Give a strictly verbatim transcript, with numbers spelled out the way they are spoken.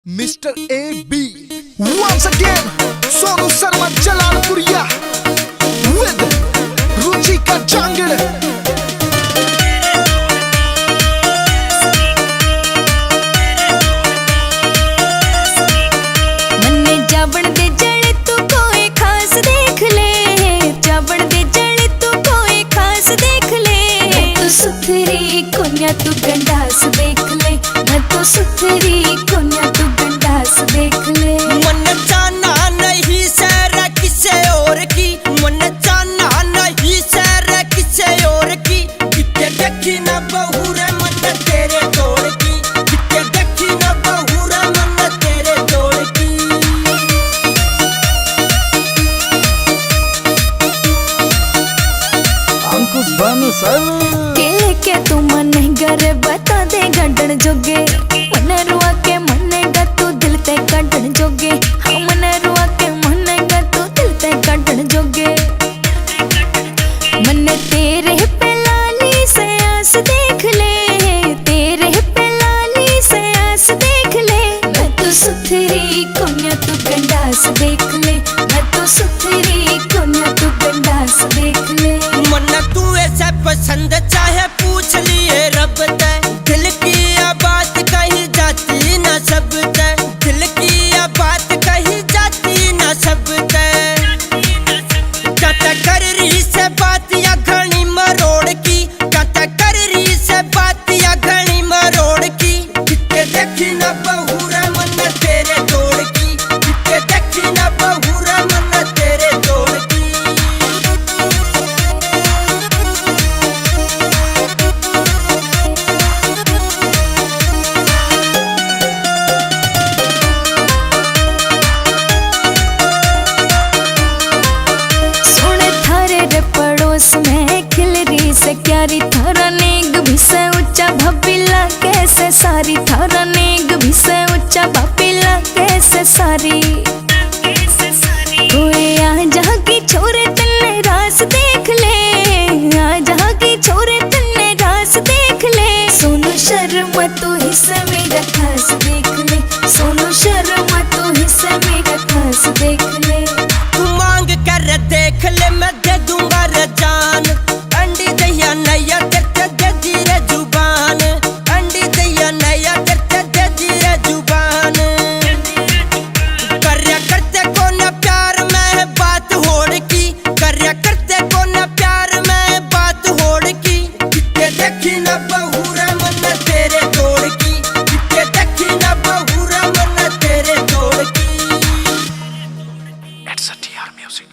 Mister A B. Once again, Sonu Sharma Jalalpuria with Ruchika Jangid. मन्ने जावण दे जड़े तू कोई खास देख ले, जावण दे जड़े तू कोई खास देख ले। मैं तो सुथरी कोन्या तू गंडास देख ले, मैं तो सुथरी कोन्या तू गंडास देख ले। मन जाना नहीं सै रे किसे और की, मन जाना नहीं सै रे किसे और की। किते देखी ना बहू रे मन तेरे जोड़ की, किते देखी ना बहू रे मन तेरे जोड़ की। अंकुश भानु सर। के लेके तू मन्ने घर बता दे गंडन जोगे, मन्ने रुआ के मन्ने गा तू दिल ते काटन जोगे, हाँ मन्ने रुआ के मन्ने गा तू दिल ते काटन जोगे। मन्ने तेरे पे लाली से आस देख ले, तेरे पे लाली से आस देख ले। मैं तो सुथरी कोन्या तू गंडास देख ले, मैं तो सुथरी कोन्या तू गंडास देख ले। मन्ना तू ऐसा पसंद चाहे पूछ लिए रब ते, दिल की या बात कही जाती ना सब ते, दिल की या बात कही जाती ना सब ते। काता कर रही से बात या घणी मरोड़ की, काता कर रही से बात या घणी मरोड़ की। किते देखी ना बहू रे मन तेरे जोड़ की, किते देखी ना बहू रे मन तेरे जोड़ की। सुन थारे रे पड़ोस में खिल रही से क्यारी, थारा नेग भी से ऊंचा भाभी लागे से सारी, थारा नेग भी से ऊंचा भाभी लागे से सारी। कोई आ जहाँ की छोरे तन्ने रास देख ले, आ जहाँ की छोरे तन्ने रास देख ले। सोनू शर्मा तू ही से मेरा खास देख ले, सोनू शर्मा तू ही से मेरा खास देख ले। तू मांग कर देख ले, मैं दे दूंगा रे जान। अंडी दैया नैया तेरे ते दे दी रे जुबान, अंडी दैया नैया तेरे ते दे दी रे जुबान। करया करते कोन्या प्यार में बात होड़ की, करया करते कोन्या प्यार में बात होड़ की। किते देखी ना बहू रे मन तेरे जोड़ की, किते देखी ना बहू रे मन तेरे जोड़ की। It's a T R music.